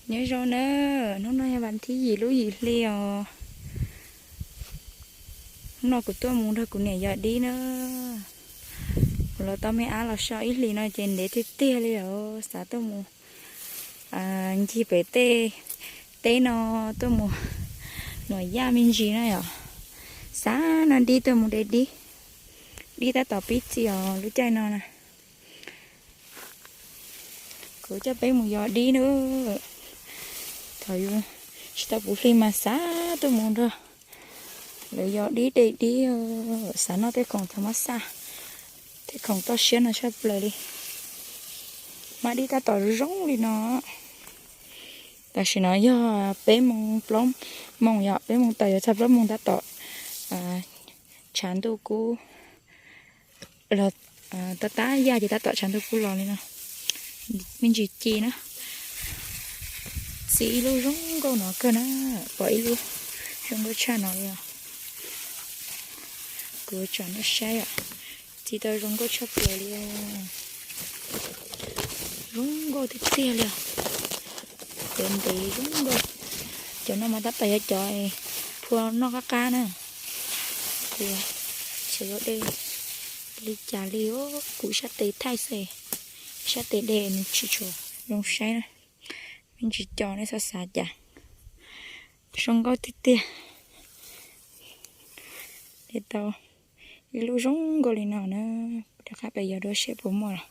Nyob zoo na, hnub no yog vas thib yim lub yim hli os. Hnub no kuv tuaj mus nrog kuv niam yos dib na. Kuv los tau me ab los so ib hlis no ces ntev tiag tiag li os, xav tuaj mus ncig pem tej teb no, tuaj mus nuam yaj me ntsis na yom. Xav noj dib tuaj mus de dib. Dib tab tom pib txi os lub caij no na. Kuv coj peb mus yos dib na. Thaum yus tsis tau puv hli mas xav tuaj mus nrog lawv yos dib de dib, xav noj tej khoom thav mab xaj, tej khoom toj siab no tshaj plaws li. Hmab dib tab tom zoo li no. Tam sim no yog peb moos plaub moos yom, peb moos tawm yuav txog plaub moos tab tom tshav ntuj kub los, tab tab yaj ces tab tom tshav ntuj kub los li no. Me ntsis ci na. Txi ib lub zoo nkauj no kawg na, pom ib lub zoo nkauj tshaj no li os. Kuv tsom nej saib os, txi tau zoo nkauj tshaj plaws li os. Zoo nkauj tiag tiag li os. Cov ntev zoo nkauj. Cov no mas tab tom yog cov phua noj qab qab na. Kuv xav yuav de li cas li, kuv sab tes thaij xwb, sab tes de nws tsis tshua zoo saib na. Me ntsis co nej xav xav cas. Zoo nkauj tiag tiag. De tau ib lub zoo nkauj li no na, rov qab pem yos dua seb puas muaj los.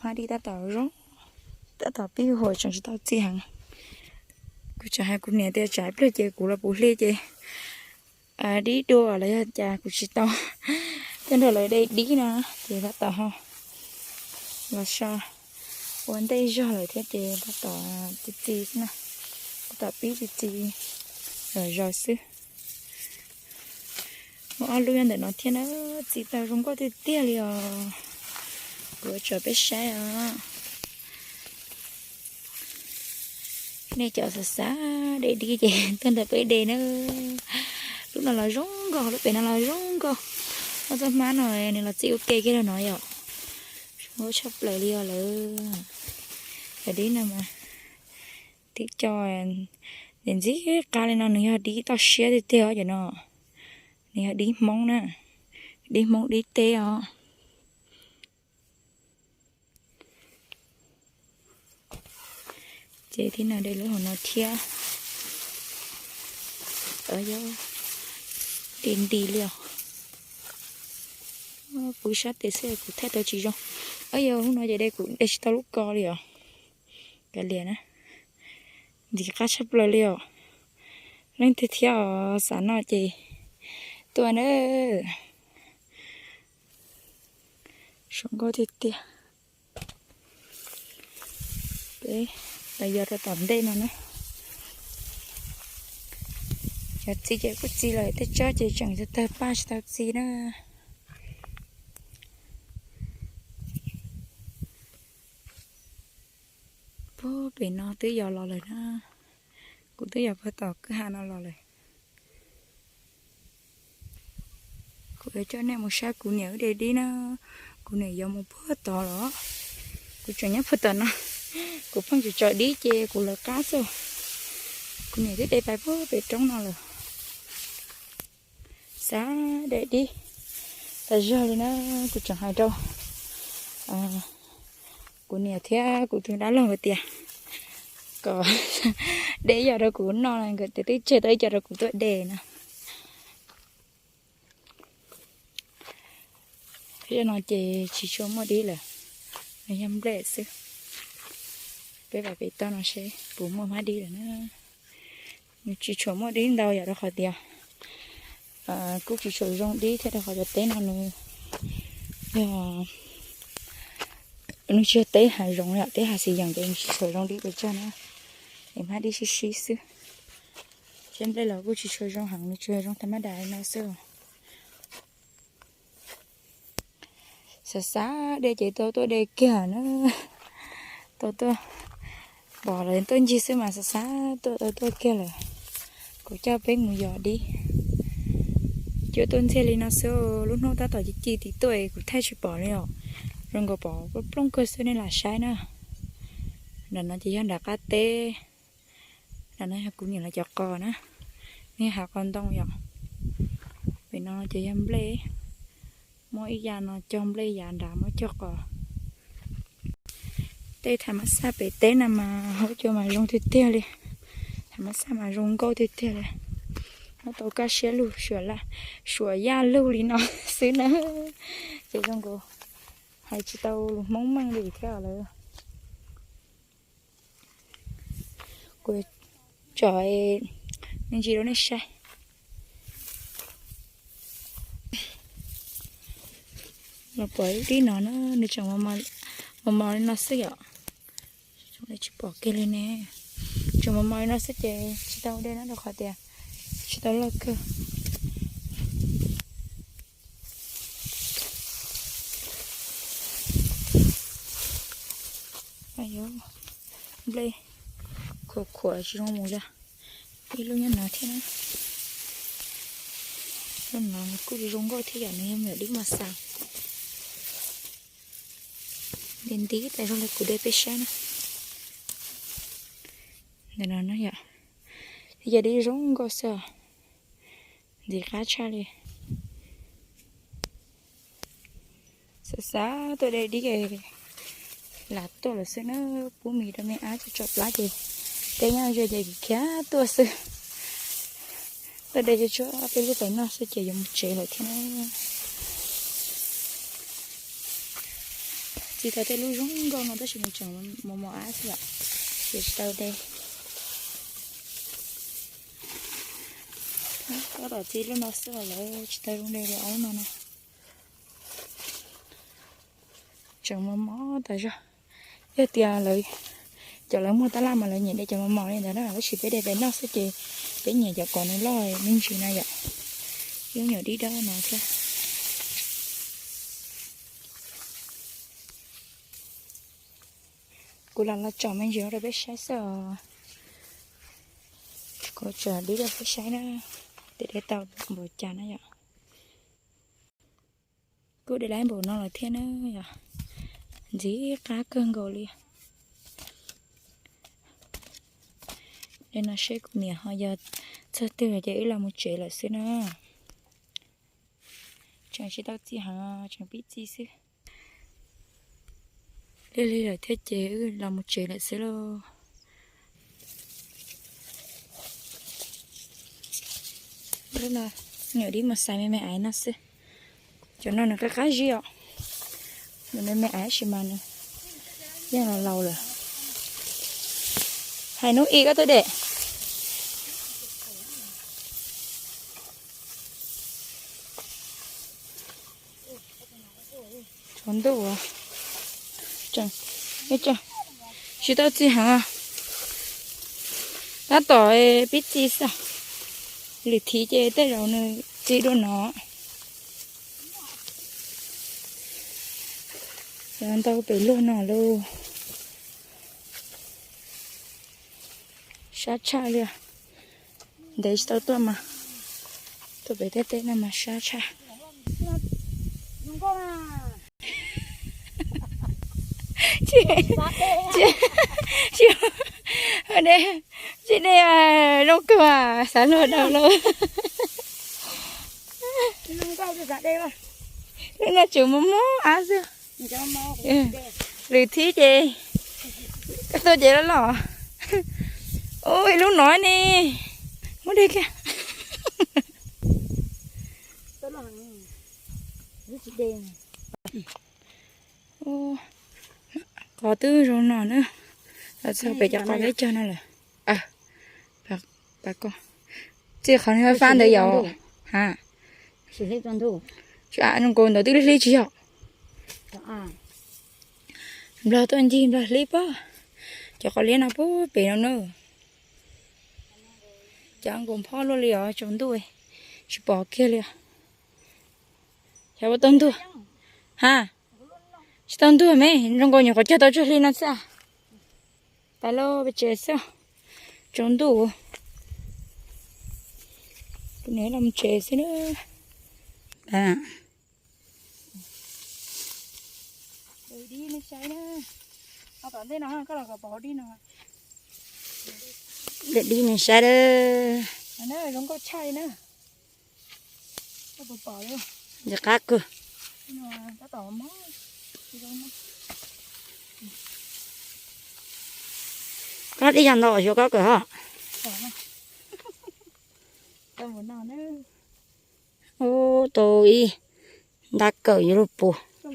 Hmab dib tab tom zoo, tab tom pib huam tseem tsis tau txi heev. Kuv tseem hais kuv niam tias tsam ib pliag ces kuv los puv hli ces dib dua los yog cas kuv tsis tau tuaj nrog lawv de dib no ces tab tom ho los so ua ntej zog lawm thiab ces tab tom txi txi xwb na, tab tom pib txi txi zom zaws xwb. Muaj ob lub nyob ntawm no thiab na, txi tau zoo nkauj tiag tiag li os. Kuv tsom peb saib os. Nej cov xav xav de dib ces tuaj nrog peb de na. Lub no los zoo nkauj, lub pem no los zoo nkauj. Muaj txoj hmab no nws los txi ua ke kiag rau no yom. Zoo nkauj tshaj plaws li os lawm. Cov dib no mas tib co ntxim ntxim qab li no nws yog dib toj siab tiag tiag os cov no. Nws yog dib Hmoob na, dib Hmoob dib teb os. Ces thib no de lub hauv no thiab. Nti nti li os. Kuv sab tes xwb kuv thaij tau tsis zoo. Yog hnub no ces de kuv de tsis tau lub ko li os. Kav liam na. Ntxim qab tshaj plaws li os. Leej twg thiab os xav noj ces tuaj na. Zoo nkauj tiag tiag. Peb los yos rau tom ntej no na. Yog txi ces kuj txi lawm, tej tsob ces tseem tawg paj tsis tau txi na. Puag pem no twb yos los lawm na. Kuv twb yos puag tom kwj ha no los lawm. Kuv yuav coj nej mus saib kuv niam wb de dib na. Kuv niam yos mus puag tod los. Kuv tseem nyob puag tom no. Kuv pheej tsis tso dib ces kuv lawv qab xwb. Kuv niam twb de pais puag pem roob no lawm. Xav de dib tas zog li na, kuv tseem hais rau kuv niam thiab kuv tus dab laug hais tias kom de ib co rau kuv noj, nkawd tias twb tseg tau ib co rau kuv tuaj de na. Peb no ces tsis tshua muaj dib lawm, nws yog nplej xwb. Peb vam pem toj no seb puas muaj hmab dib lawm na. Nws tsis tshua muaj dib ntau yom, rau qhov tias kuj tsis tshua zoo dib thiab, rau qhov cov teb no nws yog, nws tsis yog teb hav zoov yom, teb hav xis yees ces nws tsis tshua zoo dib pes tsawg na. Es hmab dib sib sib xwb. Seb nplej los kuj tsis tshua zoo heev, nws tsuas yog zoo tag mab dais no xwb. Xav xav de ces tau tuaj de kiag na. Tau tuaj, pom lawv tuaj ncig xwb mas xav xav tuaj tau tuaj kiag lawm. Kuv coj peb mus yos dib. Cuab tuaj ntxiag li no xwb, lub hnub tab tom ci ci tim tuaj kuv thaij tsis pom li os. Zoo nkaus pom plooj kawg xwb, nej lam saib na. Nram no ces yog nram qab teb, nram no yog kuv niam lawv cov qos na, nej hav qos ntoo yom. Pem no ces yog nplej, muab ib yam no cog nplej, yam nrad muab cog qos. Tej tham mas xaj pem teb na mas huab cua mas zoo tiag tiag li, tham mas xaj mas zoo nkauj tiag tiag li. Muab tau kaj siab lug, suam yaj lug li no xwb na. Ces zoo nkaus hais tsis tau lus Hmoob meej li thiab lawm. Kuv tsom me ntsis rau nej saib. Los pom ib dib no na, nws tseem mos mos li no xwb yom. Tsis pom kiag li ne. Tseem mos mos li no xwb ces tsis tau de na, rau qhov tias tsis tau loj kawg. Nplej khuam khuam tsis zoo mus li. Ib lub nyob no thiab na. Lub no kuj zoo nkauj thiab yom, nws yog me nyuam dib mos xais. Nti nti tas zoo li kuv de peb saib na. Ntawm no yom, yog dib zoo nkauj xwb os. Ntxim qab tshaj li. Xav xav tuaj de dib lam tuaj lawm xwb na, pub mis rau me ab tso plab ces teb nyob ze ces khiav tuaj xwb. Tuaj de tsuag tsuag peb lub pem noj xwb ces yuav mus tsev lawm thiab na. Txi tau tej lub zoo nkauj no tab sis nws tseem mos mos ab xwb yom, ces tsis tau de. Tab tom txi lub no xwb los lawv tsis tau zoo de li ob lub no na. Tseem mos mos tas zog. Yog tias lawv, cov lawv muag tab laj mas lawv nyiam de cov mos mos li ntawd na, tab sis peb de pem noj xwb ces peb nyiam cov kom nws loj me ntsis no yom. Ib lub nyuam dib dawb no thiab. Kuv lam los tsom me ntsis rau peb saib xwb os. Kuv tsom dib rau peb saib na, tias de tau npaum cas na yom. Kuj de lab npaum no lawm thiab na yom. Ntxim qab kawg nkaus li. De no seb kuv niam ho yog txog twg ces wb los mus tsev lawm xwb na. Tseem tsis tau txi heev, tseem pib txi xwb. Lig lig lawm thiab ces wb los mus tsev lawm xwb lauj. Lub no nyuam dib mos xais me me aiv no xwb. Cov no nws qab qab zib os. Nws me me aiv tab sis mas nws yeej los laus lawm. Hais hnub ib koj tuaj de. Tsaus ntuj, tsis tau txi heev. Tab tom pib txi xwb. Lwm thiv ces tej zaum nws txi dua no. Cov ntau pem luag no lauj. Sab tshaj li. Ntev tsis tau tuaj mas tuaj pem tej teb no mas sab tshaj. Tsis, tsis, tsis de, tsis de, zoo kawg, xav luag daus lauj. Lub no tseem mob mob ab xwb. Lwm thib ces tuaj ces loj loj. Ua ib lub no ne, muab de kiag. Qos twb zoo no na, los txog pem cov qos teb cog no lawm. Txij qhov nws fab ntawd yom. Ha, zoo nkaus ntawd twb hlib tsis yog. Nplog tuaj ncig nplog hlib pob. Cov qos liab no puag pem no na. Cov nkaus phob luaj li os, tsaus ntuj tsis pom kiag li. Xyov ua tau ntuj. Ha, tsis tau ntuj me, zoo nkaus nyuam qhuav cog tau tsuag hli no xwb. Pais lauj, pais tsev xwb. Tsaus ntuj. Kuv niam los tsev xwb na. Tom ntej no koj los kom pom dib no. Dib nws saib dab. Zoo nkauj tshaj li na. Nws qab kawg. Koj dib yog ntau xyov koj kawg ho. Ub, tau ib ntab kawm yuav luag puas. Zoo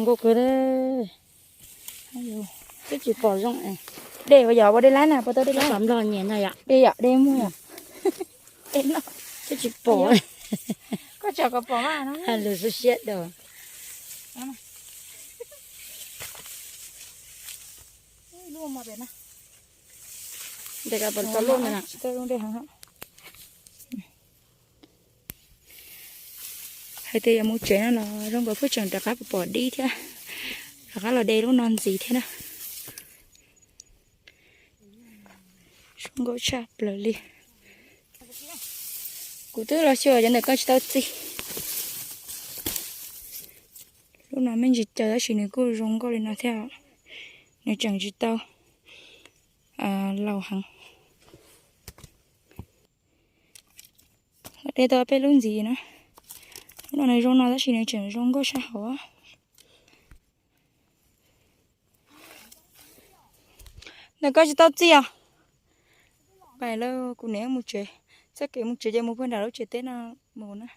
nkauj kawg. Twb tsis pom zoo. Dej ua yog ua dej lab na, puas tau dej lab? Dej yom, dej muag yom. Twb tsis pom. Koj tsom kom pom mas. Lus xub siab dua. Ntes kom pom tau lub ntawd na. Hais tias yuav mus tsev no los zoo nkaus pheej tseem rov qab pom dib thiab, rov qab los de lub no ntxiv thiab na. Zoo nkauj tshaj plaws li. Kuv twb los xyuas cov ntawm koj tsis tau txi. Lub no me ntsis caws tab sis nws kuj zoo nkauj li no thiab. Nws tseem tsis tau laus heev. De tau peb lub ntxiv na. Lub no nws zoo no tab sis nws tseem zoo nkauj sab hauv. Ntawm koj tsis tau txi os? Pais lawm, kuv niam mus tsev, txoj kev mus tsev ces mus puag nram lub tsev teb no mus na.